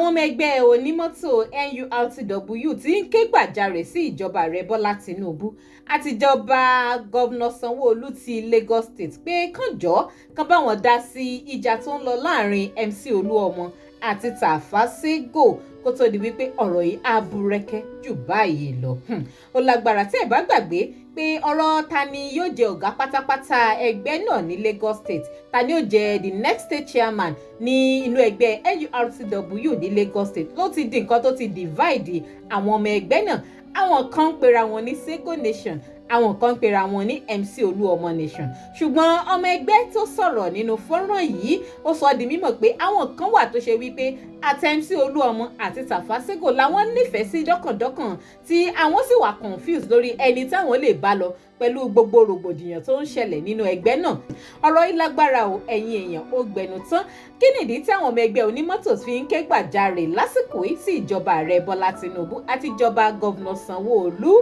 Àwọn ọmọ ẹgbẹ́ onímọ́tò NURTW ti ń ké gbàjarè sí ìjọba Ààrẹ Bọ́lá Tinubu àtijọba Governor Sanwó-Olú ti Lagos State pé kán jọ̀ọ́, kán bá wọn dá sí ìjà tó ń lọ láàrin MC Olúọmọ àti Tàfà Ségò, kó tó di wípé ọ̀rọ̀ yìí á búrẹ́kẹ́ jù báyìí lọ. Ó lágbára. Tí ẹ bá gbàgbé pé ọ̀rọ̀ ta ni yóò jẹ ọ̀gá pátápátá ẹgbẹ́ náà ní Lagos State, ta ni yóò jẹ the next state chairman ní inú ẹgbẹ́ NURTW ní Lagos State, ló ti di nǹkan tó ti divide àwọn ọmọ ẹgbẹ́ náà. Àwọn kan ń pera wọn ní Sego Nation, àwọn kan ń pera wọn ní MC Olúọmọ Nation. Ṣùgbọ́n ọmọ ẹgbẹ́ tó sọ̀rọ̀ nínú fọ́nrán yìí, ó sọ di mímọ̀ pé àwọn kan wà tó ṣe wípé àti MC Olúọmọ àti Tàfà Ségò làwọn nífẹ̀ẹ́ sí dọ́kàndọ́kàn, tí àwọn sì wà confused lórí ẹni táwọn lè bá lọ pẹ̀lú gbogbo rògbòdìyàn tó ń ṣẹlẹ̀ nínú ẹgbẹ́ náà. Ọ̀rọ̀ yìí lágbára o, ẹ̀yin èèyàn, ó gbẹnu tán. Kí nìdí tí àwọn ọmọ ẹgbẹ́ onímọ́tò fi ń ké gbàjarè lásìkò yìí sí ìjọba Ààrẹ Bọ́lá Tinubu àti ìjọba Governor Sanwó-Olú?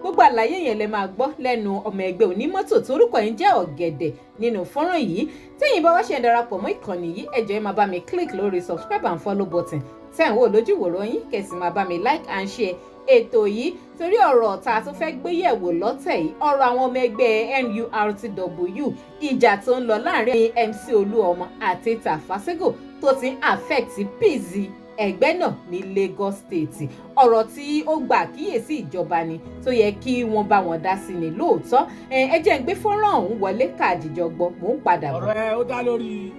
Gbogbo àlàyé yẹn lẹ máa gbọ́ lẹ́nu ọmọ ẹgbẹ́ onímọ́tò torúkọ yìí jẹ́ Ọ̀gẹ̀dẹ̀ nínú fọ́nrán yìí. Tẹ́yìn bá wá ṣe ń darapọ̀ mọ́ ìkànnì yìí, ẹ jọ̀ọ́, ẹ máa bá mi click lórí subscribe and follow button tẹ́ ń wò lójúwòrán yín, kẹ́ sì máa bá mi like and share ètò yìí, torí ọ̀rọ̀ tá a tún fẹ́ gbé yẹ̀wò lọ́tẹ̀ yìí, ọ̀rọ̀ àwọn ọmọ ẹgbẹ́ NURTW, ìjà tó ń lọ láàrin MC Olúọmọ àti Tàfà Ségò tó ti ń affect peace ẹgbẹ́ náà ní Lagos State, ọ̀rọ̀ tí ó gba àkíyèsí ìjọba ni, tó yẹ kí wọ́n bá wọn dá sí ni lóòótọ́. Ẹ jẹ́ ń gbé fọ́nrán ọ̀hún wọlé káàdìjọ gbọ́. Mò ń padà bọ̀. Ọ̀rọ̀ ẹ ó dá lórí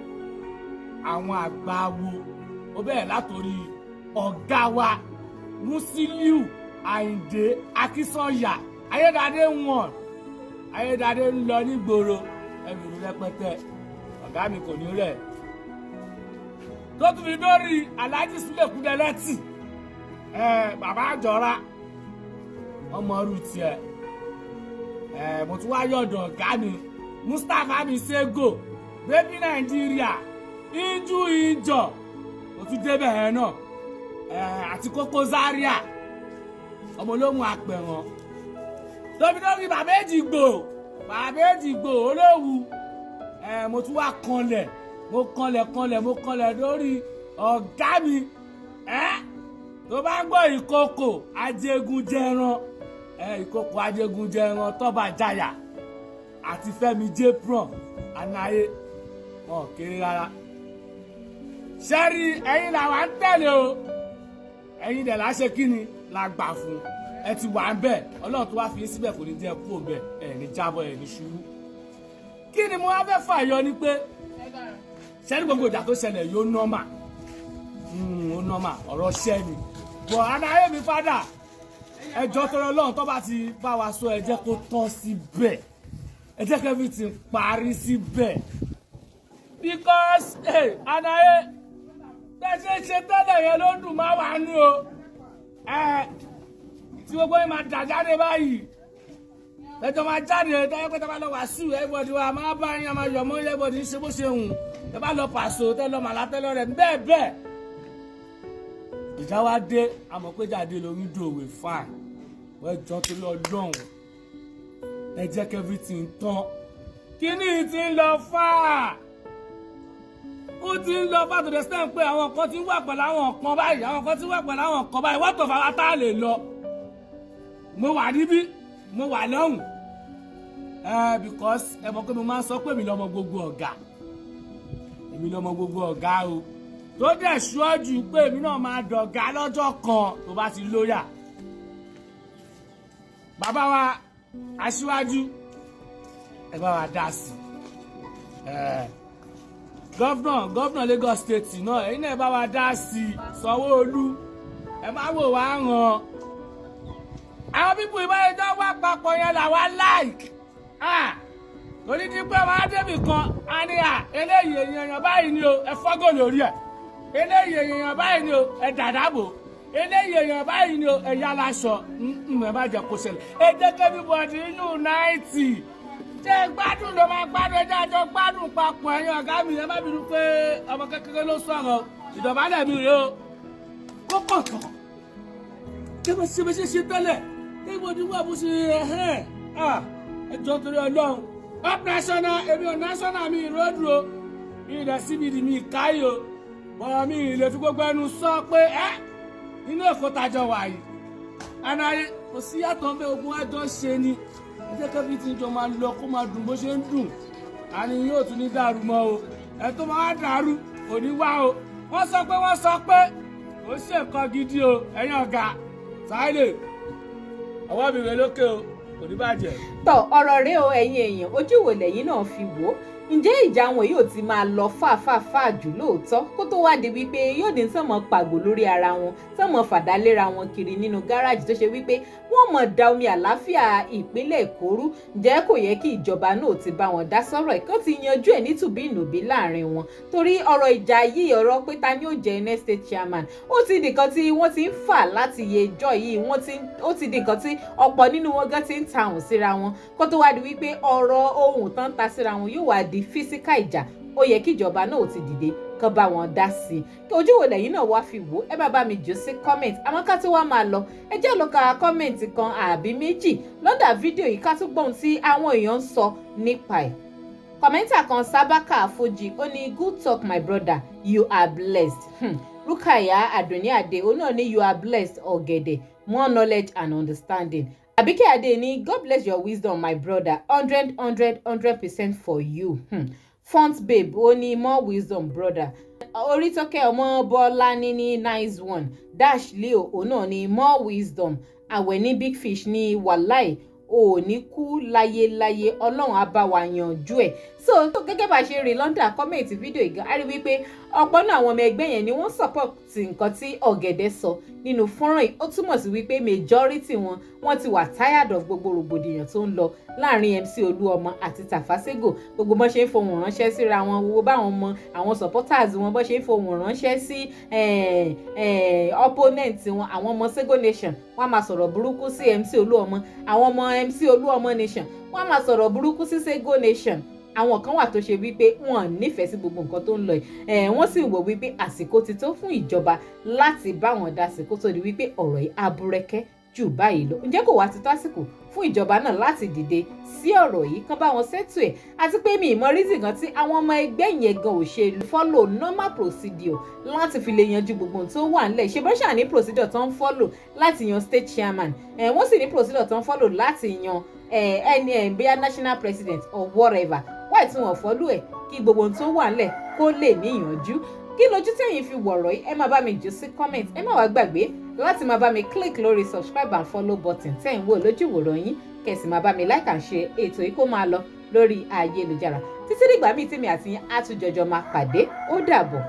àwọn àgbà wo. Ó bẹ̀rẹ̀ látòrí ọ̀gá wa Musiliu Àyìndé Akínsànyà Ayédáadé wọn. Ayédáadé ń lọ nígboro ẹbí rẹpẹtẹ. Ọ̀gá mi kò ní rẹ̀, tó tún fi dórí Alhaji Sule Kúdẹ́lẹ́tì ẹ, bàbá àjọra ọmọ ọrù tiẹ̀ ẹ. Mo tún wá yọ̀dọ̀ ọ̀gá mi Mustapha mi Sego, Baby Nàìjíríà, injú ìjọ, mo tún débẹ̀ yẹn náà ẹ, àti Koko Zaria, ọmọ olóhùn apẹ̀wọ̀n, tóbi dórí bàbá Èjìgbò, bàbá Èjìgbò olówù ẹ. Mo tún wá kanlẹ̀, mo kanlẹ̀ kanlẹ̀, mo kanlẹ̀ lórí ọ̀gá mi ẹ tó bá ń gbọ́ ìkòkò ajégunjẹran ẹ, ìkòkò ajégunjẹran, tọ́ba jaya àti Fẹ́mi Jepron anaye, wọn ò kéré rárá. Sẹ́rí, ẹ̀yin làwa ń tẹ̀lé o. Ẹ̀yin dẹ̀ láṣẹ kí ni la gbà fún ẹ ti wà ń bẹ̀. Ọlọ́run tó wá fi yín síbẹ̀ kò ní jẹ́ kú bẹ̀, ẹ̀ ní jábọ̀, ẹ̀ ní ṣubú. Kí ni mo wá fẹ́ fàyọ ni pé, sẹ́rí, gbogbo ìjà tó ṣẹlẹ̀ yóò normal, ó normal, ọ̀rọ̀ ṣẹ́ ni bọ̀. Anaye mi fada, ẹjọ́ tọrọ Ọlọ́run, tó bá ti bá wa sọ, ẹ jẹ́ kó tán síbẹ̀, ẹ jẹ́ kí everything parí síbẹ̀, because hey, anaye, bẹ́ẹ̀ ṣe ṣe tẹ́lẹ̀ yẹn ló dùn má wà nú o. Ẹ tí gbogbo yín máa dà jáde báyìí, ẹjọ́ máa jáde tẹ́lẹ̀ pé tẹ́ bá lọ wàásù, everybody wa máa bá yín, máa yọ̀ mọ́ everybody, ń ṣe bó ṣe hùn. Tẹ́ bá lọ pàṣọ, tẹ́ lọ màlá, tẹ́ lọ rẹ̀ bẹ́ẹ̀ bẹ́ẹ̀. Ìjà wa dé, àmọ́ pé jáde lórí dòwe fine. Wọ́n jọ torí Ọlọ́run, ẹ jẹ́ kí everything tán. Kíní ti ń lọ fáà, ó ti ń lọ fáà to the extent pé àwọn kan ti ń wà pẹ̀lú àwọn kan báyìí, àwọn kan ti ń wà pẹ̀lú àwọn kan báyìí. Wọ́n tó fara tá a lè lọ. Mo wà níbí, mo wà lọ́hùn ẹ, because ẹ mọ̀ pé mo máa ń sọ pé èmi lọ́mọ gbogbo ọ̀gá, èmi lọ́mọ gbogbo ọ̀gá o, tó dẹ̀ ṣọ́jú pé èmi náà máa dọ̀gá lọ́jọ́ kan tó bá ti lóyà. Bàbá wa aṣíwájú, ẹ bá wa dá sí ẹ. Governor Lagos State náà, ẹ̀yin náà, ẹ bá wa dá sí. Sanwó-Olú, ẹ má wò wá ràn. Àwọn people ìbáyọjọ́ wà papọ̀ yẹn làwa like, ah, torí ní pé wọn á débì kan, á ní à, eléyìí èèyàn báyìí ni o, ẹ fọ́gò lórí ẹ̀. Eléyìí èèyàn báyìí ni o, ẹ dàdàbò. Eléyìí èèyàn báyìí ni o, ẹ yá láṣọ. Ẹ má jẹ́ kó ṣẹlẹ̀. Ẹ jẹ́ kí everybody unite. Ṣé gbádùn ló máa gbádùn? Ẹ jẹ́ àjọ gbádùn papọ̀. Ẹ̀yin ọ̀gá mi, ẹ má bínú pé ọmọ kékeré ló sọ̀rọ̀. Ìdọ̀bálẹ̀ mi rèé o. Kókò tán kí wọ́n ṣe bó ṣe ṣe tẹ́lẹ̀, kí everybody wà bó ṣe ẹ̀hẹ́n. Ẹ jọ torí Ọlọ́run, up national. Èmi ò national mi ìròdù o, mi ìdẹ̀ CBD mi ìkáyò. Bọ́ọ̀ mi lè fi gbogbo ẹnu sọ pé ẹ́ inú Èkó tajọ wà yìí, anarí kò sí yàtọ̀ ń bẹ. Ogun àjọ ṣe ni. Ẹ jẹ́ kẹ́bí tí jọ máa lọ, kó máa dùn bó ṣe ń dùn. Àní yóò tún ní dàrú mọ́ o. Ẹ tó máa dàrú kò ní wá o. Wọ́n sọ pé kò ṣe nǹkan gidi o. Ẹ̀yin ọ̀gá sáìlè, ọwọ́ mi rè lókè o, kò ní bàjẹ́. Tọ ọ̀rọ̀ rẹ o. Ẹ̀yin èèyàn, ojú wo lẹ́yìn náà fi wò ó? Ǹjẹ́ ìjà wọn yóò ti máa lọ fàáfàáfàá jù lóòótọ́, kó tó wá di wípé yóò dín tán pàgò lórí ara wọn, tán mọ̀ fàdá léra wọn kiri nínú gáràjì, tó ṣe wípé wọ́n mọ̀ da omi àlàáfíà ìpínlẹ̀ Èkó rú? Ǹjẹ́ kò yẹ kí ìjọba náà ti bá wọn dá sọ́rọ̀ ẹ̀, kó ti yanjú ẹ̀ nítùbí ìnùbí láàrin wọn? Torí ọ̀rọ̀ ìjà yìí, ọ̀rọ̀ pé ta ni ó jẹ́ next state chairman, ó ti di nǹkan tí wọ́n ti ń fà láti iye ìjọ yìí. Wọ́n ti ó ti di nǹkan tí ọ̀pọ̀ nínú wọn gan ti ń tahùn síra wọn, kó tó wá di wípé ọ̀rọ̀ ohun tán ta síra wọn yóò wá di physical ìjà. Ó yẹ kí ìjọba náà ti dìde kán bá wọn dá sí i. Ojú wo lẹ́yìn náà wá fi wò ó? Ẹ bá mi jù sí comment. Àmọ́ ká tó wá máa lọ, ẹ jẹ́ lọ ka comment kan àbí méjì lọ́dà fídíò yìí, ká tún gbóhùn tí àwọn èèyàn ń sọ nípa ẹ̀. Commenter kan, Sábàkà Fuji, ó ní, "Good talk, my brother, you are blessed." Rukaya Adoni Ade, òun náà ní, "You are blessed, ọ̀gẹ̀dẹ̀, more knowledge and understanding." Abike Ade ní, "God bless your wisdom, my brother, hundred hundred hundred percent for you." Font Babe, ó ní, "More wisdom, brother." Orítọ́kẹ́ ọmọ Bọ́lá ní, "Nice one." Dash Leo, òun náà ní, "More wisdom." Àwẹ̀ní Big Fish ní, "Wàláì, ò ní kú láyéláyé, Ọlọ́run á bá wa yanjú ẹ̀." So gẹ́gẹ́ bá a ṣe rí lọ́ndà comment fídíò ìgan, a rí wípé ọ̀pọ̀ náà àwọn ọmọ ẹgbẹ́ yẹn ni wọ́n support nǹkan tí ọ̀gẹ̀dẹ̀ sọ nínú fọ́nrán yìí. Ó túmọ̀ sí wípé majority wọn, wọ́n ti wà tired of gbogbo rògbòdìyàn tó ń lọ láàrin MC Olúọmọ àti Tafa Sego, gbogbo bọ́n ṣe ń fohùn ránṣẹ́ síra wọn, gbogbo báwọn ọmọ àwọn supporters wọn bọ́n ṣe ń fohùn ránṣẹ́ sí opponent wọn. Àwọn ọmọ Sego Nation, wọ́n á máa sọ̀rọ̀ burúkú sí MC Olúọmọ. Àwọn ọmọ MC Olúọmọ Nation, wọ́n á máa sọ̀rọ̀ burúkú sí Sego Nation. Àwọn kan wà tó ṣe wípé wọn nífẹ̀ẹ́ sí gbogbo nǹkan tó ń lọ yìí. Wọ́n sì wò wípé àsìkò ti tó fún ìjọba láti bá wọn dá sí, kó tó di wípé ọ̀rọ̀ yìí aburẹ́kẹ́ jù báyìí lọ. Ǹjẹ́ kò wá ti tó àsìkò fún ìjọba náà láti dìde sí ọ̀rọ̀ yìí, kán bá wọn settle ẹ̀? Àti pé mi ìmọ̀ reason kan tí àwọn ọmọ ẹgbẹ́ yẹn gan ò ṣe follow normal procedure láti fi lè yanjú gbogbo ohun tó wà nílẹ̀. Ṣe bó ṣà ní procedure tó ń follow láti yan state chairman ẹ̀, wọ́n sì ní procedure tó ń follow láti yan ẹni ẹ̀ bóyá national president or whatever. Why tí wọ́n follow ẹ̀, kí gbogbo ohun tó wà nílẹ̀ kó lè níyànjú? Kí lójú tẹ̀yin fi wọ̀rọ̀ yìí? Ẹ máa bá mi jù sí comment. Ẹ má wá gbàgbé láti máa bá mi click lórí subscribe and follow button tẹ́ ń wò lójú ìwòran yín, kẹ́ sì máa bá mi like and share ètò yìí kó máa lọ lórí ayélujára. Títí dìgbà míì tèmi àti yín á tún jọjọ máa pàdé, ó dàbọ̀.